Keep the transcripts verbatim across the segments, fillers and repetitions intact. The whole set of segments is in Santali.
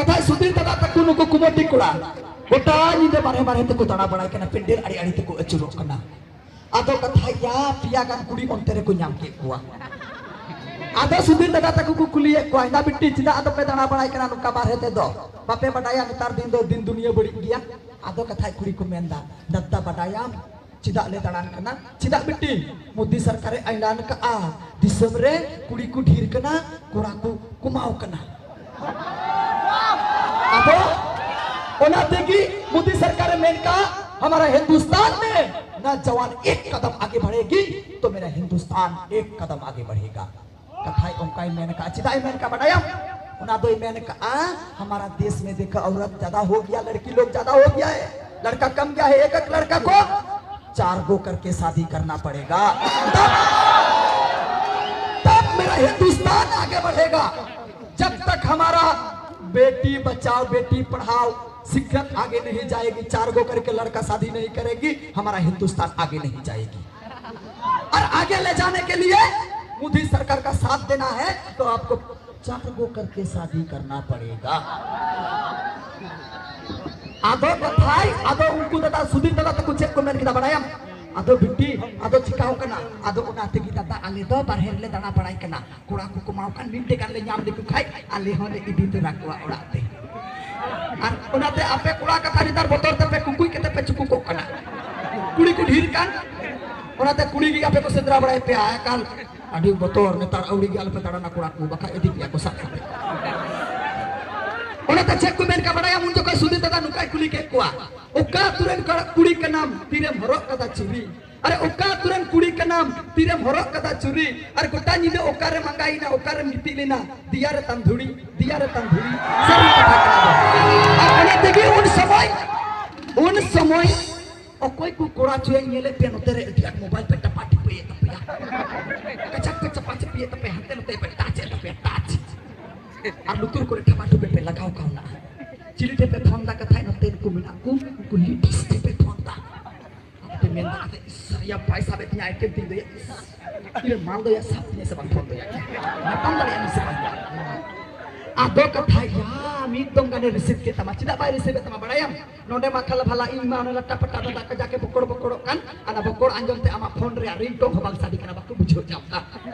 ᱠᱟᱛᱷᱟᱭ ᱥᱩᱫᱷᱤᱨ ᱫᱟᱫᱟ ᱛᱟᱠᱚ ᱱᱩᱠᱩ ᱠᱩᱢᱟᱹᱴᱤ ᱠᱚᱲᱟ ᱜᱚᱴᱟ ᱧᱤᱫᱟᱹ ᱵᱟᱨᱦᱮ ᱵᱟᱨᱦᱮ ᱛᱮᱠᱚ ᱫᱟᱬᱟ ᱵᱟᱲᱟᱭ ᱠᱟᱱᱟ, ᱯᱮᱱᱰᱮᱞ ᱟᱲᱮ ᱟᱲᱮ ᱛᱮᱠᱚ ᱟᱹᱪᱩᱨᱚᱜ ᱠᱟᱱᱟ᱾ ᱟᱫᱚ ᱠᱟᱛᱷᱟᱭ ᱭᱟ, ᱯᱮᱭᱟ ᱜᱟᱱ ᱠᱩᱲᱤ ᱚᱱᱛᱮ ᱨᱮᱠᱚ ᱧᱟᱢ ᱠᱮᱫ ᱠᱚᱣᱟ᱾ ᱟᱫᱚ ᱥᱩᱫᱷᱤᱨ ᱫᱟᱫᱟ ᱛᱟᱠᱚ ᱠᱚ ᱠᱩᱞᱤᱭᱮᱫ ᱠᱚᱣᱟ, ᱮᱸᱫᱟ ᱵᱤᱴᱤ, ᱪᱮᱫᱟᱜ ᱟᱫᱚ ᱯᱮ ᱫᱟᱬᱟ ᱵᱟᱲᱟᱭ ᱠᱟᱱᱟ ᱱᱚᱝᱠᱟ ᱵᱟᱨᱦᱮ ᱛᱮᱫᱚ? ᱵᱟᱯᱮ ᱵᱟᱰᱟᱭᱟ ᱱᱮᱛᱟᱨ ᱫᱤᱱ ᱫᱚ ᱫᱤᱱ ᱫᱩᱱᱤᱭᱟᱹ ᱵᱟᱹᱲᱤᱡ ᱜᱮᱭᱟ? ᱟᱫᱚ ᱠᱟᱛᱷᱟᱭ ᱠᱩᱲᱤ ᱠᱚ ᱢᱮᱱᱫᱟ, ᱫᱟᱫᱟ ᱵᱟᱰᱟᱭᱟᱢ ᱪᱮᱫᱟᱜ ᱞᱮ ᱫᱟᱬᱟᱱ ᱠᱟᱱᱟ? ᱪᱮᱫᱟᱜ ᱵᱤᱴᱤ? ᱢᱳᱫᱤ ᱥᱚᱨᱠᱟᱨᱮ ᱮᱞᱟᱱ ᱠᱟᱜᱼᱟ, ᱫᱤᱥᱚᱢ ᱨᱮ ᱠᱩᱲᱤ ᱠᱚ ᱰᱷᱮᱨ ᱠᱟᱱᱟ, ᱠᱚᱲᱟ ᱠᱚ ᱠᱚᱢᱟᱣ ᱠᱟᱱᱟ᱾ ᱟᱫᱚ ᱚᱱᱟ ᱛᱮᱜᱮ ᱢᱳᱫᱤ ᱥᱚᱨᱠᱟᱨᱮ ᱢᱮᱱ ᱠᱟᱜᱼᱟ, हमारा हिंदुस्तान में ना जवान एक कदम आगे बढ़ेगी तो मेरा हिंदुस्तान एक कदम आगे बढ़ेगा। ᱠᱟᱛᱷᱟᱭ ᱚᱱᱠᱟᱭ ᱢᱮᱱ ᱠᱟᱜᱼᱟ᱾ ᱪᱮᱫᱟᱜ ᱮ ᱢᱮᱱ ᱠᱟᱜᱼᱟ ᱵᱟᱰᱟᱭᱟᱢ? ᱚᱱᱟ ᱫᱚᱭ ᱢᱮᱱ ᱠᱟᱜᱼᱟ, हमारा देश में देखो औरत ज्यादा हो गया, लड़की लोग ज्यादा हो गया है, लड़का कम गया है, एक एक लड़का को चार गो करके शादी करना पड़ेगा, तब, तब मेरा हिंदुस्तान आगे बढ़ेगा। जब तक हमारा बेटी बचाओ बेटी पढ़ाओ शिक्षक आगे नहीं जाएगी, चार गो करके लड़का शादी नहीं करेगी, हमारा हिंदुस्तान आगे नहीं जाएगी। और आगे ले जाने के लिए मोदी सरकार का साथ देना है तो आपको चार गो करके शादी करना पड़ेगा। ᱟᱫᱚ ᱠᱟᱛᱷᱟᱭ, ᱟᱫᱚ ᱩᱱᱠᱩ ᱫᱟᱫᱟ, ᱥᱩᱫᱷᱤᱨ ᱫᱟᱫᱟ ᱛᱟᱠᱚ ᱪᱮᱫ ᱠᱚ ᱢᱮᱱ ᱠᱮᱫᱟ ᱵᱟᱲᱟᱭᱟᱢ? ᱟᱫᱚ ᱵᱤᱴᱤ, ᱟᱫᱚ ᱪᱤᱠᱟᱹᱣ ᱠᱟᱱᱟ? ᱟᱫᱚ ᱚᱱᱟ ᱛᱮᱜᱮ ᱫᱟᱫᱟ, ᱟᱞᱮ ᱫᱚ ᱵᱟᱨᱦᱮ ᱨᱮᱞᱮ ᱫᱟᱬᱟ ᱵᱟᱲᱟᱭ ᱠᱟᱱᱟ, ᱠᱚᱲᱟ ᱠᱚ ᱠᱚᱢᱟᱣ ᱠᱟᱱ, ᱢᱤᱫᱴᱮᱡ ᱜᱟᱱ ᱞᱮ ᱧᱟᱢ ᱞᱮᱠᱚ ᱠᱷᱟᱡ ᱟᱞᱮ ᱦᱚᱸᱞᱮ ᱤᱫᱤ ᱛᱚᱨᱟ ᱠᱚᱣᱟ ᱚᱲᱟᱜ ᱛᱮ᱾ ᱟᱨ ᱚᱱᱟᱛᱮ ᱟᱯᱮ ᱠᱚᱲᱟ ᱠᱟᱛᱷᱟ ᱱᱮᱛᱟᱨ ᱵᱚᱛᱚᱨ ᱛᱮᱯᱮ ᱠᱩᱠᱩᱭ ᱠᱟᱛᱮ ᱯᱮ ᱪᱩᱠᱩᱠᱚᱜ ᱠᱟᱱᱟ, ᱠᱩᱲᱤ ᱠᱚ ᱰᱷᱮᱨ ᱠᱟᱱ, ᱚᱱᱟᱛᱮ ᱠᱩᱲᱤ ᱜᱮ ᱟᱯᱮ ᱠᱚ ᱥᱮᱸᱫᱽᱨᱟ ᱵᱟᱲᱟᱭᱮᱫ ᱯᱮᱭᱟ᱾ ᱮᱠᱟᱞ ᱟᱹᱰᱤ ᱵᱚᱛᱚᱨ, ᱱᱮᱛᱟᱨ ᱟᱹᱣᱲᱤ ᱜᱮ ᱟᱞᱚᱯᱮ ᱫᱟᱬᱟᱱᱟ ᱠᱚᱲᱟ ᱠᱚ, ᱵᱟᱠᱷᱟᱡ ᱤᱫᱤ ᱯᱮᱭᱟ ᱠᱚ ᱥᱟᱵ ᱠᱟᱛᱮ᱾ ᱚᱱᱟᱛᱮ ᱪᱮᱫ ᱠᱚ ᱢᱮᱱ ᱠᱟᱜ ᱵᱟᱰᱟᱭᱟᱢ? ᱩᱱ ᱡᱚᱠᱷᱚᱡ ᱥᱩᱫᱷᱤᱨ ᱫᱟᱫᱟ ᱱᱚᱝᱠᱟᱭ ᱠᱩᱞᱤ ᱠᱮᱫ ᱠᱚᱣᱟ, ᱚᱠᱟ ᱟᱹᱛᱩ ᱨᱮᱱ ᱠᱚᱲᱟ, ᱠᱩᱲᱤ ᱠᱟᱱᱟᱢ, ᱛᱤᱨᱮᱢ ᱦᱚᱨᱚᱜ ᱠᱟᱫᱟ ᱪᱩᱲᱤ? ᱟᱨᱮ ᱚᱠᱟ ᱟᱹᱛᱩ ᱨᱮᱱ ᱠᱩᱲᱤ ᱠᱟᱱᱟᱢ, ᱛᱤᱨᱮᱢ ᱦᱚᱨᱚᱜ ᱠᱟᱫᱟ ᱪᱩᱲᱤ? ᱟᱨ ᱜᱚᱴᱟ ᱧᱤᱫᱟᱹ ᱚᱠᱟᱨᱮᱢ ᱟᱸᱜᱟᱭᱮᱱᱟ, ᱚᱠᱟᱨᱮᱢ ᱜᱤᱛᱤᱡ ᱞᱮᱱᱟ? ᱫᱤᱭᱟ ᱨᱮ ᱛᱟᱢ ᱫᱷᱩᱲᱤ, ᱫᱤᱭᱟ ᱨᱮ ᱛᱟᱢ ᱫᱷᱩᱲᱤ᱾ ᱥᱟᱹᱨᱤ ᱠᱟᱛᱷᱟ ᱠᱟᱱᱟ ᱫᱚ᱾ ᱟᱨ ᱚᱱᱟ ᱛᱮᱜᱮ ᱩᱱ ᱥᱚᱢᱚᱭ, ᱩᱱ ᱥᱚᱢᱚᱭ ᱚᱠᱚᱭ ᱠᱚ ᱠᱚᱲᱟ ᱪᱚᱭᱮ ᱧᱮᱞᱮᱫ ᱯᱮᱭᱟ, ᱱᱚᱛᱮ ᱨᱮ ᱟᱹᱰᱤ ᱟᱸᱴ ᱢᱳᱵᱟᱭᱤᱞ ᱯᱮ ᱴᱟᱯᱟ ᱴᱤᱯᱤᱭᱮᱫ ᱛᱟᱯᱮᱭᱟ, ᱠᱟᱪᱟᱠ ᱯᱮ ᱪᱟᱯᱟ ᱪᱟᱯᱤᱭᱮᱫ ᱛᱟᱯᱮᱭᱟ, ᱦᱟᱱᱛᱮ ᱱᱚᱛᱮ ᱯᱮ ᱴᱟᱪ ᱮᱫ ᱛᱟᱯᱮᱭᱟ, ᱴᱟᱪ᱾ ᱟᱨ ᱞᱩᱛᱩᱨ ᱠᱚᱨᱮ ᱴᱷᱟᱯᱟ ᱴᱷᱩᱯᱤ ᱯᱮ ᱞᱟᱜᱟᱣ ᱠᱟᱣᱱᱟ᱾ ᱪᱤᱞᱤ ᱴᱷᱮᱱ ᱯᱮ ᱯᱷᱳᱱ ᱫᱟ ᱠᱟᱛᱷᱟᱡ? ᱱᱚᱛᱮ ᱱᱩᱠᱩ ᱢᱮᱱᱟᱜ ᱠᱚ, ᱩᱱᱠᱩ ᱞᱮᱰᱤᱥ ᱴᱷᱮᱱ ᱯᱮ ᱯᱷᱳᱱ ᱫᱟ᱾ ᱟᱫᱚ ᱯᱮ ᱢᱮᱱ ᱫᱟ ᱠᱟᱛᱷᱟᱡ, "ᱤᱥ, ᱥᱟᱨᱤᱭᱟ ᱵᱟᱭ ᱥᱟᱵᱮᱫ ᱛᱤᱧᱟ, ᱟᱭᱴᱮᱢ ᱛᱤᱧ ᱫᱚᱭᱟ, ᱤᱥ, ᱤᱧ ᱨᱮ ᱢᱟᱞ ᱫᱚᱭᱟ ᱥᱟᱵ ᱛᱤᱧᱟ ᱥᱮ ᱵᱟᱝ ᱯᱷᱳᱱ ᱫᱚᱭᱟ? ᱧᱟᱯᱟᱢ ᱫᱟᱲᱮᱭᱟᱜ ᱟᱹᱧ ᱥᱮ ᱵᱟᱝ?" ᱟᱫᱚ ᱠᱟᱛᱷᱟᱡ ᱭᱟ, ᱢᱤᱫ ᱫᱚᱢ ᱜᱟᱱᱮ ᱨᱤᱥᱤᱵᱷ ᱠᱮᱫ ᱛᱟᱢᱟ᱾ ᱪᱮᱫᱟᱜ ᱵᱟᱭ ᱨᱤᱥᱤᱵᱷ ᱮᱫ ᱛᱟᱢᱟ ᱵᱟᱲᱟᱭᱟᱢ? ᱱᱚᱰᱮ ᱢᱟ ᱠᱷᱟᱞ ᱵᱷᱟᱞᱟ ᱤᱧ ᱢᱟ ᱚᱱᱟ ᱞᱟᱴᱟ ᱯᱟᱴᱟ ᱫᱟᱫᱟ ᱠᱟᱡᱟᱠ ᱮ ᱵᱚᱠᱚᱲ ᱵᱚᱠᱚᱲᱚᱜ ᱠᱟᱱ, ᱚᱱᱟ ᱵᱚᱠᱚᱲ ᱟᱸᱡᱚᱢ ᱛᱮ ᱟᱢᱟᱜ ᱯᱷᱳᱱ ᱨᱮᱭᱟᱜ ᱨᱤᱝᱴᱳᱱ ᱦᱚᱸ ᱵᱟᱝ ᱥᱟᱰᱮ ᱠᱟᱱᱟ, ᱵᱟᱠᱚ ᱵᱩᱡᱷᱟᱹᱣ ᱧᱟᱢ ᱮᱫᱟ᱾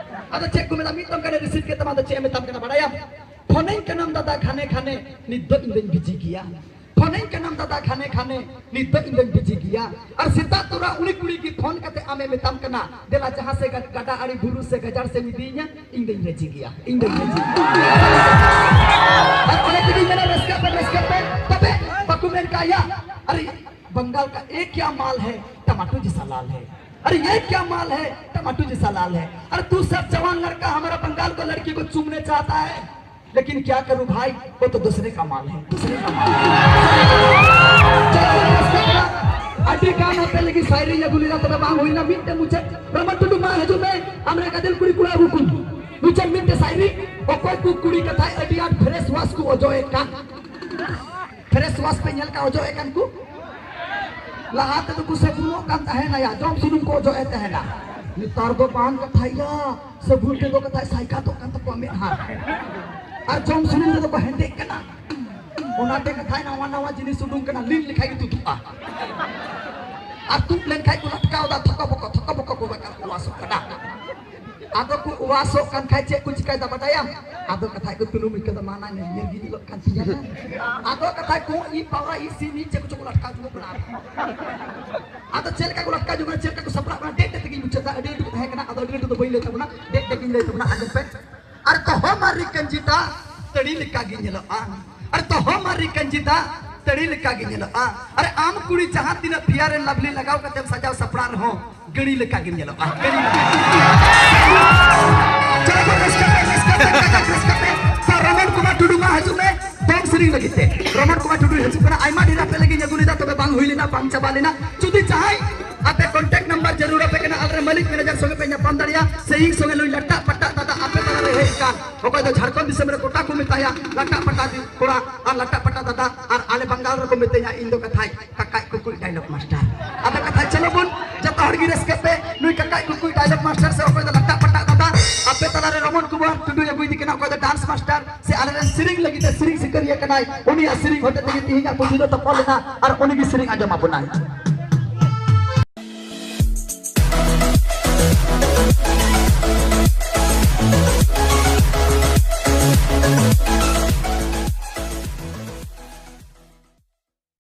ᱟᱫᱚ ᱪᱮᱫ ᱠᱚ ᱢᱮᱱᱟ, ᱢᱤᱫ ᱫᱚᱢ ᱜᱟᱱᱮ ᱨᱤᱥᱤᱵᱷ ᱠᱮᱫ ᱛᱟᱢᱟ, ᱟᱫᱚ ᱪᱮᱫ ᱮ ᱢᱮᱛᱟᱢ ᱠᱟᱱᱟ ᱵᱟᱲᱟᱭᱟᱢ? ᱯᱷᱳᱱᱟᱹᱧ ᱠᱟᱱᱟᱢ ᱫᱟᱫᱟ ᱜᱷᱟᱱᱮ ᱜᱷᱟᱱᱮ, ᱱᱤᱛ ᱫᱚ ᱤᱧ ᱫᱚᱧ ᱵᱤᱡᱤ ᱜᱮᱭᱟ᱾ ᱯᱷᱳᱱᱟᱹᱧ ᱠᱟᱱᱟᱢ ᱫᱟᱫᱟ ᱜᱷᱟᱱᱮ ᱜᱷᱟᱱᱮ, ᱱᱤᱛ ᱫᱚ ᱤᱧ ᱫᱚᱧ ᱵᱤᱡᱤ ᱜᱮᱭᱟ᱾ ᱟᱨ ᱥᱮᱛᱟᱜ ᱛᱚᱨᱟ ᱩᱱᱤ ᱠᱩᱲᱤ ᱜᱮ ᱯᱷᱳᱱ ᱠᱟᱛᱮ ᱟᱢᱮ ᱢᱮᱛᱟᱢ ᱠᱟᱱᱟ, "ᱫᱮᱞᱟ ᱡᱟᱦᱟᱸ ᱥᱮᱫ ᱜᱟ-, ᱜᱟᱰᱟ ᱟᱲᱮ ᱵᱩᱨᱩ ᱥᱮ ᱜᱟᱡᱟᱲ ᱥᱮᱫ ᱤᱫᱤᱭᱤᱧᱟ, ᱤᱧ ᱫᱚᱧ ᱨᱟᱹᱡᱤ ᱜᱮᱭᱟ, ᱤᱧ ᱫᱚᱧ ᱨᱟᱹᱡᱤ ᱜᱮᱭᱟ᱾" ᱟᱨ ᱚᱱᱮ ᱛᱮᱜᱮᱧ ᱢᱮᱱᱟ, ᱨᱟᱹᱥᱠᱟᱹ ᱯᱮ, ᱨᱟᱹᱥᱠᱟᱹ ᱯᱮ᱾ ᱛᱚᱵᱮ ᱵᱟᱠᱚ ᱢᱮᱱ ᱠᱟᱜ ᱭᱟ, ᱟᱨᱮ ᱵᱟᱝᱜᱟᱞ ᱠᱟ ᱮᱠ ᱠᱭᱟ ᱢᱟᱞ ᱦᱮ, ᱴᱟᱢᱟᱴᱳ ᱡᱮᱥᱟ ᱞᱟᱞ ᱦᱮ᱾ ᱟᱨᱮ ᱭᱮ ᱠᱭᱟ ᱢᱟᱞ ᱦᱮ, ᱴᱟᱢᱟᱴᱳ ᱡᱮᱥᱟ ᱞᱟᱞ ᱦᱮ᱾ ᱟᱨ ᱛᱩ ᱥᱟᱵ ᱡᱟᱣᱟᱱ ᱞᱟᱲᱠᱟ ᱦᱟᱢᱟᱨᱟ ᱵᱟᱝᱜᱟᱞ ᱠᱟ ᱞᱟᱲᱠᱤ ᱠᱚ ᱪᱩᱢᱱᱮ ᱪᱟᱦᱛᱟ ᱦᱮ᱾ ᱞᱮᱠᱤᱱ ᱠᱭᱟ ᱠᱟᱨᱩ ᱵᱷᱟᱭ, ᱣᱳ ᱛᱚ ᱫᱩᱥᱨᱮ ᱠᱟ ᱢᱟᱞ ᱦᱮ, ᱫᱩᱥᱨᱮ ᱠᱟ ᱢᱟᱞ ᱦᱮ. ᱟᱹᱰᱤ ᱜᱟᱱ ᱟᱯᱮ ᱞᱟᱹᱜᱤᱫ ᱥᱟᱭᱨᱤᱧ ᱟᱹᱜᱩ ᱞᱮᱫᱟ, ᱛᱚᱵᱮ ᱵᱟᱝ ᱦᱩᱭᱱᱟ᱾ ᱢᱤᱫᱴᱮᱱ ᱢᱩᱪᱟᱹᱫ, ᱨᱚᱢᱚᱱ ᱴᱩᱰᱩ ᱢᱟ ᱦᱤᱡᱩᱜ ᱢᱮ, ᱟᱢᱨᱮ ᱜᱟᱫᱮᱞ ᱠᱩᱲᱤ ᱠᱚᱲᱟ ᱟᱹᱜᱩ ᱠᱚᱢ᱾ ᱢᱩᱪᱟᱹᱫ ᱢᱤᱫᱴᱮᱱ ᱥᱟᱭᱨᱤ, ᱚᱠᱚᱭ ᱠᱚ ᱠᱩᱲᱤ ᱠᱟᱛᱷᱟᱭ ᱟᱹᱰᱤ ᱟᱸᱴ ᱯᱷᱨᱮᱥ ᱣᱟᱥ ᱠᱚ ᱚᱡᱚᱜ ᱮᱫ ᱠᱟᱱ, ᱯᱷᱨᱮᱥ ᱣᱟᱥ ᱯᱮ ᱧᱮᱞ ᱠᱟᱜ ᱚᱡᱚᱜ ᱮᱫ ᱠᱟᱱ ᱠᱚ? ᱞᱟᱦᱟ ᱛᱮᱫᱚ ᱠᱚ ᱥᱟᱵᱩᱱᱚᱜ ᱠᱟᱱ ᱛᱟᱦᱮᱱᱟ, ᱭᱟ, ᱡᱚᱢ ᱥᱩᱱᱩᱢ ᱠᱚ ᱚᱡᱚᱜ ᱮᱫ ᱛᱟᱦᱮᱱᱟ᱾ ᱱᱮᱛᱟᱨ ᱫᱚ ᱵᱟᱝ ᱠᱟᱛᱷᱟᱭ ᱭᱟ, ᱥᱟᱵᱩᱱ ᱛᱮᱫᱚ ᱠᱟᱛᱷᱟᱭ ᱥᱟᱭᱠᱟᱛᱚᱜ ᱠᱟᱱ ᱛᱟᱠᱚᱣᱟ ᱢᱮᱫᱦᱟ᱾ ᱟᱨ ᱡᱚᱢ ᱥᱩᱱᱩᱢ ᱛᱮᱫᱚ ᱠᱚ ᱦᱮᱸᱫᱮᱜ ᱠᱟᱱᱟ᱾ ᱚᱱᱟᱛᱮ ᱠᱟᱛᱷᱟᱭ ᱱᱟᱣᱟ ᱱᱟᱣᱟ ᱡᱤᱱᱤᱥ ᱩᱰᱩᱝ ᱠᱟᱱᱟ, ᱞᱤᱱ ᱞᱮᱠᱷᱟᱡ ᱜᱮ ᱛᱩᱫᱩᱜᱼᱟ᱾ ᱟᱨ ᱛᱩᱫ ᱞᱮᱱᱠᱷᱟᱡ ᱠᱚ ᱞᱟᱴᱠᱟᱣ ᱫᱟ, ᱛᱷᱚᱠᱚ ᱵᱚᱠᱚ, ᱛᱷᱚᱠᱚ ᱵᱚᱠᱚ ᱠᱚ ᱵᱟᱠᱟ ᱠᱚ ᱟᱥᱚᱜ ᱠᱟᱱᱟ᱾ ᱟᱫᱚ ᱠᱚ ᱩᱣᱟᱥᱚᱜ ᱠᱟᱱ ᱠᱷᱟᱡ ᱪᱮᱫ ᱠᱚ ᱪᱤᱠᱟᱭᱫᱟ ᱵᱟᱰᱟᱭᱟᱢ? ᱟᱫᱚ ᱠᱟᱛᱷᱟᱡ ᱠᱚ ᱛᱩᱱᱩᱢ ᱤᱠᱟᱹ ᱫᱚ ᱢᱟᱱᱟ ᱧᱮᱧᱮᱞ ᱜᱮ ᱧᱮᱞᱚᱜ ᱠᱟᱱ ᱛᱤᱧᱟ᱾ ᱟᱫᱚ ᱠᱟᱛᱷᱟᱡ ᱠᱚ ᱤ ᱯᱟᱣᱨᱟ ᱤ ᱥᱤᱢ ᱤ ᱪᱮᱫ ᱠᱚᱪᱚ ᱠᱚ ᱞᱟᱴᱠᱟᱣ ᱡᱩᱞᱩᱜ ᱠᱟᱱᱟ᱾ ᱟᱫᱚ ᱪᱮᱫ ᱞᱮᱠᱟ ᱠᱚ ᱞᱟᱴᱠᱟᱣ ᱡᱩᱞᱩᱜ ᱠᱟᱱᱟ, ᱪᱮᱫ ᱞᱮᱠᱟ ᱠᱚ ᱥᱟᱯᱲᱟᱜ ᱠᱟᱱᱟ, ᱰᱮᱡ ᱰᱮᱡ ᱛᱮᱜᱮᱧ ᱢᱩᱪᱟᱹᱫᱟ᱾ ᱟᱹᱰᱤ ᱞᱟᱹᱴᱩ ᱠᱚ ᱛᱟᱦᱮᱸ ᱠᱟᱱᱟ, ᱟᱫᱚ ᱟᱹᱰᱤ ᱞᱟᱹᱴᱩ ᱫᱚ ᱵᱟᱹᱧ ᱞᱟᱹᱭ ᱛᱟᱵᱚᱱᱟ, ᱰᱮᱡ ᱰᱮᱡ ᱜᱤᱧ ᱞᱟᱹᱭ ᱛᱟᱵᱚᱱᱟ, ᱟᱸᱡᱚᱢ ᱯᱮ᱾ ᱟᱨ ᱛᱚᱦᱚ ᱢᱟᱨᱤ ᱠᱟᱹᱧᱡᱤ ᱫᱟ ᱛᱟᱹᱲᱤ ᱞᱮᱠᱟ ᱜᱮ ᱧᱮᱞᱚᱜᱼᱟ᱾ ᱟᱨ ᱛᱚᱦᱚ ᱢᱟᱨᱤ ᱠᱟᱹᱧᱡᱤ ᱫᱟ ᱛᱟᱹᱲᱤ ᱞᱮᱠᱟ ᱜᱮ ᱧᱮᱞᱚᱜᱼᱟ᱾ ᱟᱨ ᱟᱢ ᱠᱩᱲᱤ ᱡᱟᱦᱟᱸ ᱛᱤᱱᱟᱹᱜ ᱯᱷᱮᱭᱟᱨ ᱮᱱᱰ ᱞᱟᱵᱷᱞᱤ ᱞᱟᱜᱟᱣ ᱠᱟᱛᱮᱢ ᱥᱟᱡᱟᱣ ᱥᱟᱯᱲᱟᱣ ᱨᱮᱦᱚᱸ, ᱜᱟᱹᱲᱤ ᱞᱮᱠᱟ ᱜᱮᱢ ᱧᱮᱞᱚᱜᱼᱟ, ᱜᱟᱹᱲᱤ ᱞᱮᱠᱟ᱾ ᱪᱚᱞᱚ ᱵᱚᱱ ᱨᱟᱹᱥᱠᱟᱹ ᱯᱮ, ᱨᱟᱹᱥᱠᱟᱹ ᱯᱮ, ᱠᱟᱡᱟᱠ ᱨᱟᱹᱥᱠᱟᱹ ᱯᱮ᱾ ᱥᱟᱨ ᱨᱚᱢᱚᱱ ᱠᱩᱢᱟᱨ ᱴᱩᱰᱩ ᱢᱟ ᱦᱤᱡᱩᱜ ᱢᱮ, ᱫᱚᱝ ᱥᱮᱨᱮᱧ ᱞᱟᱹᱜᱤᱫ ᱛᱮ᱾ ᱨᱚᱢᱚᱱ ᱠᱩᱢᱟᱨ ᱴᱩᱰᱩᱭ ᱦᱤᱡᱩᱜ ᱠᱟᱱᱟ᱾ ᱟᱭᱢᱟ ᱰᱷᱮᱨ ᱟᱯᱮ ᱞᱟᱹᱜᱤᱫ ᱤᱧ ᱟᱹᱜᱩ ᱞᱮᱫᱟ, ᱛᱚᱵᱮ ᱵᱟᱝ ᱦᱩᱭ ᱞᱮᱱᱟ, ᱵᱟᱝ ᱪᱟᱵᱟ ᱞᱮᱱᱟ᱾ ᱡᱩᱫᱤ ᱡᱟᱦᱟᱸᱭ ᱟᱯᱮ ᱠᱚᱱᱴᱟᱠᱴ ᱱᱟᱢᱵᱟᱨ ᱡᱟᱹᱨᱩᱲ ᱟᱯᱮ ᱠᱟᱱᱟ, ᱟᱞᱮ ᱨᱮᱱ ᱢᱟᱹᱞᱤᱠ ᱢᱮᱱᱮᱡᱟᱨ ᱥᱚᱸᱜᱮ ᱯᱮ ᱧᱟᱯᱟᱢ ᱫᱟᱲᱮᱭᱟᱜᱼᱟ, ᱥᱮ ᱤᱧ ᱥᱚᱸᱜᱮ ᱱᱩᱭ ᱞᱟᱴᱟ ᱯᱟᱴᱟ ᱫᱟᱫᱟ ᱟᱯᱮ ᱛᱟᱞᱟ ᱨᱮ ᱦᱮᱡ ᱟᱠᱟᱱ, ᱚᱠᱚᱭ ᱫᱚ ᱡᱷᱟᱲᱠᱷᱚᱸᱰ ᱫᱤᱥᱚᱢ ᱨᱮ ᱠᱚᱴᱟ ᱠᱚ ᱢᱮᱛᱟᱭᱟ ᱞᱟᱴᱟ ᱯᱟᱴᱟ ᱫᱤ-, ᱠᱚᱲᱟ, ᱟᱨ ᱞᱟᱴᱟ ᱯᱟᱴᱟ ᱫᱟᱫᱟ, ᱟᱨ ᱟᱞᱮ ᱵᱟᱝᱜᱟᱞ ᱨᱮᱠᱚ ᱢᱮᱛᱟᱹᱧᱟ ᱤᱧ ᱫᱚ ᱠᱟᱛᱷᱟᱡ ᱠᱟᱠᱟᱡ ᱠᱩᱠᱩᱡ ᱰᱟᱭᱞᱚᱜ ᱢᱟᱥᱴᱟᱨ᱾ ᱟᱫᱚ ᱠᱟᱛᱷᱟᱡ ᱪᱚᱞᱚ ᱵᱚᱱ ᱡᱚᱛᱚ ᱦᱚᱲ ᱜᱮ ᱨᱟᱹᱥᱠᱟᱹ ᱯᱮ, ᱱᱩᱭ ᱠᱟᱠᱟᱡ ᱠᱩᱠᱩᱡ ᱰᱟᱭᱞᱚᱜ ᱢᱟᱥᱴᱟᱨ ᱥᱮ ᱚᱠᱚᱭ ᱫᱚ ᱞᱟᱴᱟ ᱯᱟᱴᱟ ᱫᱟᱫᱟ ᱟᱯᱮ ᱛᱟᱞᱟ ᱨᱮ ᱡᱮᱢᱚᱱ ᱠᱩᱢᱟᱨ ᱴᱩᱰᱩᱭ ᱟᱹᱜᱩᱭᱮᱫᱮ ᱠᱟᱱᱟ, ᱚᱠᱚᱭ ᱫᱚ ᱰᱟᱱᱥ ᱢᱟᱥᱴᱟᱨ ᱥᱮ ᱟᱞᱮᱨᱮᱱ ᱥᱮᱨᱮᱧ ᱞᱟᱹᱜᱤᱫ ᱛᱮ ᱥᱮᱨᱮᱧ ᱥᱤᱠᱟᱹᱨᱤᱭᱟᱹ ᱠᱟᱱᱟᱭ, ᱩᱱᱤᱭᱟᱜ ᱥᱮᱨᱮᱧ ᱦᱚᱛᱮ ᱛᱮᱜᱮ ᱛᱮᱦᱮᱧᱟᱜ ᱯᱩᱛᱷᱤ ᱫᱚ ᱛᱚᱯᱚᱞ ᱞᱮᱱᱟ ᱟᱨ ᱩᱱᱤᱜᱮ ᱥᱮᱨᱮᱧ ᱟᱸᱡᱚᱢ ᱟᱵᱚᱱᱟᱭ᱾